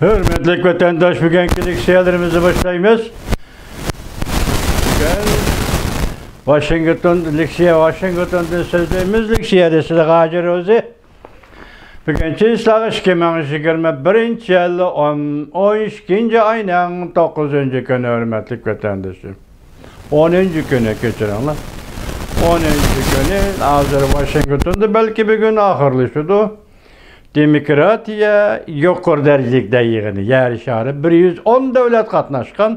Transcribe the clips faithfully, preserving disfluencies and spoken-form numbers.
ھۆرمەتلىك ۋەتەنداش، بۈگۈنكى لېكسىيەلىرىمىزنى باشلايمىز. بۈگۈن ۋاشىنگتون، لېكسىيە ۋاشىنگتوندىن سۆزلەيمىز. لېكسىيە دېسىلىغا ھاجىر ئۆزى. بۈگۈن چىسلاغ ئىككى مىڭ يىگىرمە بىرىنچى يىل ئون، ئون ئىككىنچى ئاينىڭ توققۇزىنچى كۈنى، ھۆرمەتلىك ۋەتەندىشىم. ئونىنچى كۈنى، كەچۈرۈڭلار. ئونىنچى كۈنى، ھازىر ۋاشىنگتوندا بەلكى بۈگۈن ئاخىرلىشىدۇ. دېموكراتىيە يۇقىرى دەرىجىلىك يىغىنى، يەر شارى بىر يۈز ئون دۆلەت قاتناشقان.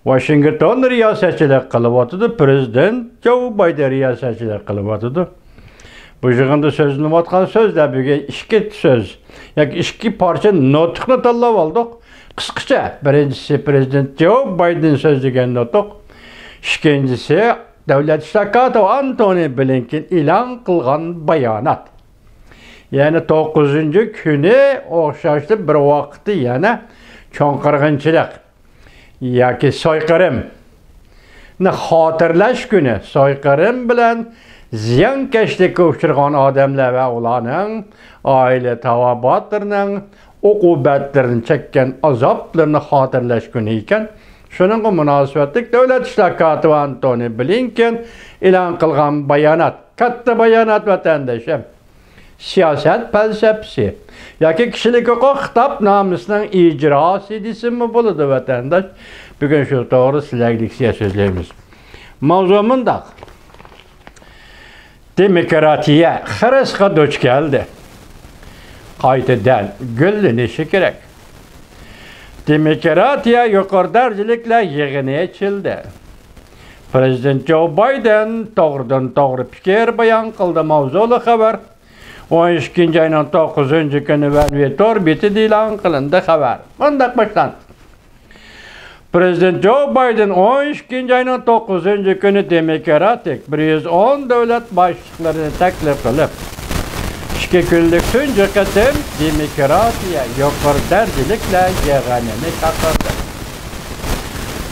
ۋاشىنگتون رىياسەتچىلىك قىلىۋاتىدۇ، پىرېزىدېنت جو بايدېن رىياسەتچىلىك قىلىۋاتىدۇ. بۇ يىغىندا سۆزلىنىۋاتقان سۆزلەر بۈگۈن ئىككى سۆز ياكى ئىككى پارچە نۇتۇقنى تاللاپ ئالدۇق. قىسقىچە، بىرىنچىسى پىرېزىدېنت جو بايدېن سۆزلىگەن نۇتۇق، ئىككىنچىسى دۆلەت ئىشلار كاتىپى ئانتونى بلىنكېن ئېلان قىلغان بايانات. يەنى توققۇزىنچى كۈنى ئوخشاشلا بىر ۋاقىتتا يەنە چوڭ قىرغىنچىلىق ياكى سويقىرىمنى خاتىرىلەش كۈنى، سويقىرىم بىلەن زىيانكەشلىككە ئۇچرىغان ئادەملەر ۋە ئۇلارنىڭ ئائىلە تاۋابىئاتلىرىنىڭ ئوقۇبەتلىرىنى، چەككەن ئازابلىرىنى خاتىرىلەش كۈنى ئىكەن. شۇنىڭغا مۇناسىۋەتلىك دۆلەت ئىشلار كاتىپى ئانتونى بلىنكېن ئېلان قىلغان بايانات، كاتتا بايانات، ۋەتەندىشىم. سىياسەت پەلسەپىسى ياكى كىشىلىك ھوقۇق خىتابنامىسىنىڭ ئىجراسى دېسىممۇ بولىدۇ، ۋەتەنداش. بۈگۈن شۇ توغرىدا سىلەرگە لېكسىيە سۆزلەيمىز. ماۋزۇ مۇنداق. دېموكراتىيە خىرىسقا دۇچ كەلدى. قايتىدىن گۈللىنىشى كېرەك. دېموكراتىيە يۇقىرى دەرىجىلىكلەر يىغىنى ئېچىلدى. پىرېزىدېنت جو بايدېن توغرىدىن توغرا پىكىر بايان قىلدى. ماۋزۇلۇق خەۋەر. ئون ئىككىنچى ئاينىڭ توققۇزىنچى كۈنى ۋەنۋى تور بېتىدە ئېلان قىلىندى. خەۋەر مۇنداق باشلاندى. پىرېزىدېنت جو بايدېن ئون ئىككىنچى ئاينىڭ توققۇزىنچى كۈنى دېموكراتىك بىر يۈز ئون دۆلەت باشلىقلىرىنى تەكلىپ قىلىپ، ئىككى كۈنلۈك تۇنجى قېتىم دېموكراتىيە يۇقىرى دەرىجىلىكلەر يىغىنىنى چاقىردى.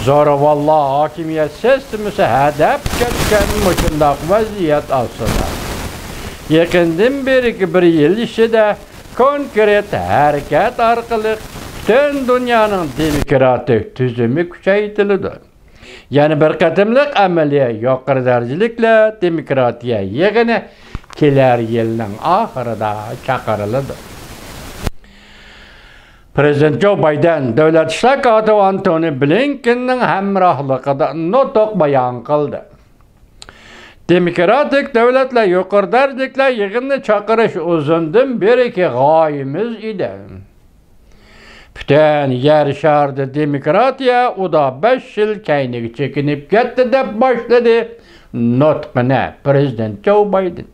زورىۋاللار ھاكىمىيەت سىستېمىسى ھەدەپ كەتكەن مۇشۇنداق ۋەزىيەت ئاستىدا، يېقىندىن بېرىكى بىر يىل ئىچىدە كونكرېت ھەرىكەت ئارقىلىق پۈتۈن دۇنيانىڭ دېموكراتىك تۈزۈمى كۈچەيتىلىدۇ. يەنە بىر قېتىملىق ئەمەلىي يۇقىرى دەرىجىلىكلەر دېموكراتىيە يىغىنى كېلەر يىلنىڭ ئاخىرىدا چاقىرىلىدۇ. پىرېزىدېنت جو بايدېن دۆلەت ئىشلار كاتىپى ئانتونى بلىنكېننىڭ ھەمراھلىقىدا نۇتۇق بايان قىلدى. دېموكراتىك دۆلەتلەر يۇقىرى دەرىجىلىكلەر يىغىنىنى چاقىرىش ئۇزۇندىن بېرىكى غايىمىز ئىدى. پۈتۈن يەر شارىدا دېموكراتىيە ئۇدا بەش يىل كەينىگە چېكىنىپ كەتتى، دەپ باشلىدى نۇتقىنى پىرېزىدېنت جو بايدېن.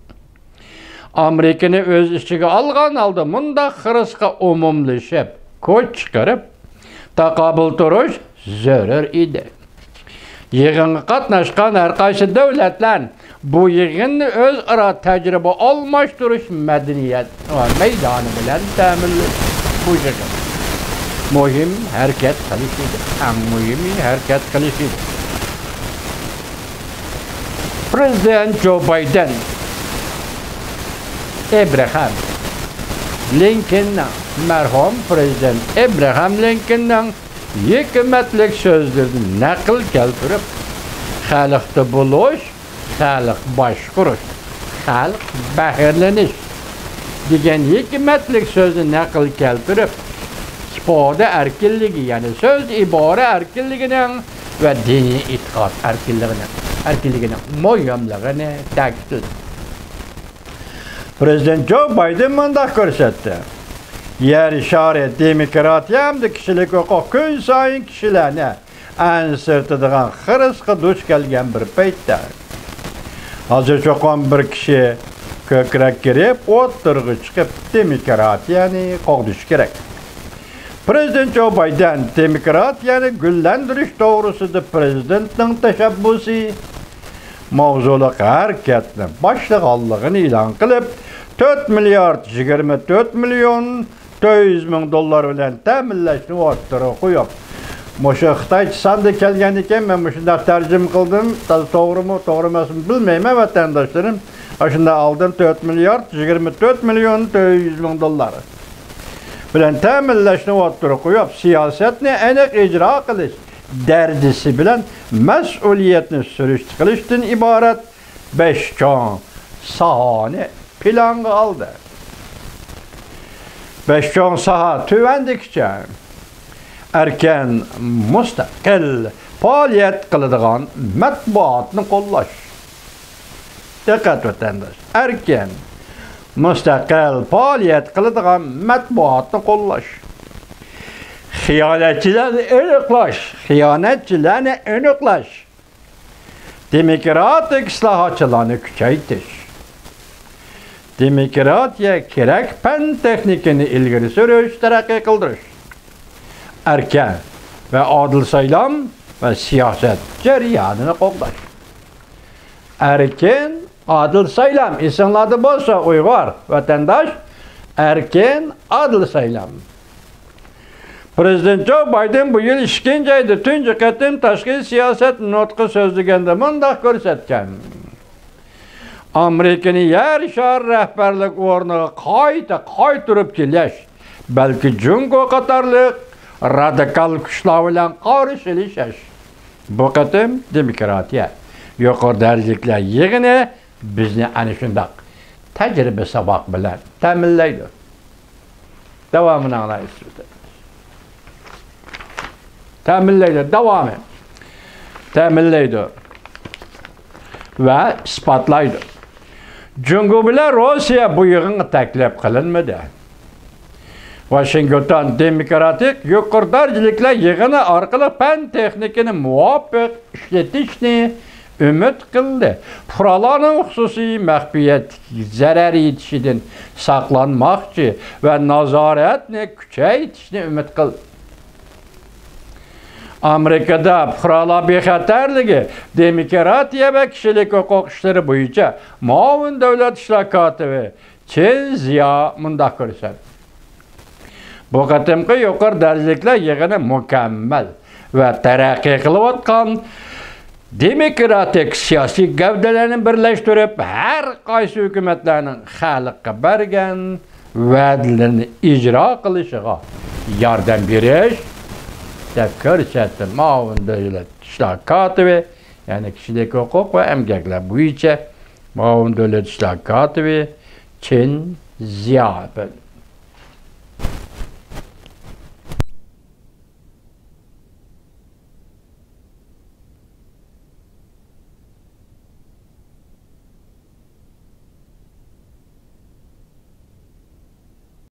ئامېرىكىنى ئۆز ئىچىگە ئالغان ھالدا مۇنداق خىرىسقا ئومۇملىشىپ، كۈچ چىقىرىپ، تاقابىل تۇرۇش زۆرۈر ئىدى. يىغىنغا قاتناشقان ھەر قايسى دۆلەتلەر بۇ يىغىننى ئۆزئارا تەجرىبە ئالماشتۇرۇش مەدەنىيەت ۋە مەيدانى بىلەن تەمىنلىدى. بۇ يىغىن مۇھىم ھەرىكەت قىلىش ئىدى. ئەڭ مۇھىمى ھەرىكەت قىلىش ئىدى. پىرېزىدېنت جو بايدېن ئەبراھام لىنكولننىڭ، مەرھۇم پىرېزىدېنت ئەبراھام لىنكولننىڭ ھېكمەتلىك سۆزلىرىدىن نەقىل كەلتۈرۈپ، خەلقتە بولۇش، خەلق باشقۇرۇش، خەلق بەھرىلىنىش دېگەن ھېكمەتلىك سۆزنى نەقىل كەلتۈرۈپ، ئىپادە ئەركىنلىكى، يەنى سۆز ئىبارە ئەركىنلىكىنىڭ ۋە دىنىي ئېتىقاد ئەركىنلىكىنىڭ، ئەركىنلىكىنىڭ مۇھىملىقىنى تەكىتلىدى. پىرېزىدېنت جو بايدېن مۇنداق كۆرسەتتى: يەر شارى دېموكراتىيە ھەمدە كىشىلىك ھوقۇق كۈنسايىن كىشىلەرنى ئەنسىرىتىدىغان خىرىسقا دۇچ كەلگەن بىر پەيتتە، ھازىر چوقۇم بىر كىشى كۆكرەك كېرىپ، ئوتتۇرىغا چىقىپ، دېموكراتىيەنى قوغدىشى كېرەك. پىرېزىدېنت جو بايدېن دېموكراتىيەنى گۈللەندۈرۈش توغرىسىدا پىرېزىدېنتنىڭ تەشەببۇسى ماۋزۇلۇق ھەرىكەتنى باشلىغانلىقىنى ئېلان قىلىپ، تۆت مىليارد يىگىرمە تۆت مىليون تۆت يۈز مىڭ دوللار بىلەن تەمىنلەشنى ئوتتۇرىغا قويۇپ، مۇشۇ خىتايچە ساندا كەلگەنىكەن، مەن مۇشۇنداق تەرجىمە قىلدىم. تازا توغرىمۇ، توغرا ئەمەسمۇ بىلمەيمەن، ۋەتەنداشلىرىم. ئاشۇنداق ئالدىم، تۆت مىليارد يىگىرمە تۆت مىليون تۆت يۈز مىڭ دوللار. بىلەن تەمىنلەشنى ئوتتۇرىغا قويۇپ، سىياسەتنى ئېنىق ئىجرا قىلىش دەرىجىسى بىلەن مەسئۇلىيەتنى سۈرۈشتە قىلىشتىن ئىبارەت بەش چوڭ ساھەنى پىلانغا ئالدى. بەش چوڭ ساھە تۆۋەندىكىچە: ئەركىن، مۇستەقىل پائالىيەت قىلىدىغان مەتبۇئاتنى قوللاش. دىققەت، ۋەتەنداش! ئەركىن، مۇستەقىل پائالىيەت قىلىدىغان مەتبۇئاتنى قوللاش. خىيانەتچىلەرنى ئېنىقلاش، خىيانەتچىلەرنى ئېنىقلاش. دېموكراتىك ئىسلاھاتچىلارنى كۈچەيتىش. دېموكراتىيە كېرەك پەن تېخنىكىنى ئىلگىرى سۈرۈش، تەرەققىي قىلدۇرۇش. ئەركىن ۋە ئادىل سايلام ۋە سىياسەت جەريانىنى قوغداش. ئەركىن، ئادىل سايلام. ئېسىڭلاردا بولسا، ئۇيغۇر ۋەتەنداش، ئەركىن، ئادىل سايلام. پىرېزىدېنت جو بايدېن بۇ يىل ئىككىنچى ئايدا تۇنجى قېتىم تاشقى سىياسەت نۇتقى سۆزلىگەندە مۇنداق كۆرسەتكەن: ئامېرىكىنى يەر شارى رەھبەرلىك ئورنىغا قايتا قايتۇرۇپ كېلىش، بەلكى جۇڭگو قاتارلىق رادىكال كۈچلەر بىلەن قارشى ئېلىشىش. بۇ قېتىم دېموكراتىيە يۇقىرى دەرىجىلىكلەر يىغىنى بىزنى ئەنە شۇنداق تەجرىبە ساۋاق بىلەن تەمىنلەيدۇ. داۋامىنى ئاڭلايسىز. تەمىنلەيدۇ، داۋامى. تەمىنلەيدۇ ۋە ئىسپاتلايدۇ. جۇڭگو بىلەن روسىيە بۇ يىغىنغا تەكلىپ قىلىنمىدى. ۋاشىنگتون دېموكراتىك يۇقىرى دەرىجىلىكلەر يىغىنى ئارقىلىق پەن تېخنىكىنى مۇۋاپىق ئىشلىتىشنى ئۈمىد قىلدى. پۇقرالارنىڭ خۇسۇسىي مەخپىيەتكە زەرەر يېتىشىدىن ساقلانماقچى ۋە نازارەتنى كۈچەيتىشنى ئۈمىد قىلدى. ئامېرىكىدا پۇقرالار بىخەتەرلىكى، دېموكراتىيە ۋە كىشىلىك ھوقۇق ئىشلىرى بويىچە مۇئاۋىن دۆلەت ئىشلار كاتىپى چېن زىيا مۇنداق كۆرسەتتى: بۇ قېتىمقى يۇقىرى دەرىجىلىكلەر يىغىنى مۇكەممەل ۋە تەرەققىي قىلىۋاتقان دېموكراتىك سىياسىي گەۋدىلەرنى بىرلەشتۈرۈپ، ھەر قايسى ھۆكۈمەتلەرنىڭ خەلققە بەرگەن ۋەدىلىرىنى ئىجرا قىلىشىغا ياردەم بېرىش، دەپ كۆرسەتتى مۇئاۋىن دۆلەت ئىشلار كاتىپى، يەنى كىشىلىك ھوقۇق ۋە ئەمگەكلەر بويىچە مۇئاۋىن دۆلەت ئىشلار كاتىپى چېن زىيا ئەپەندى.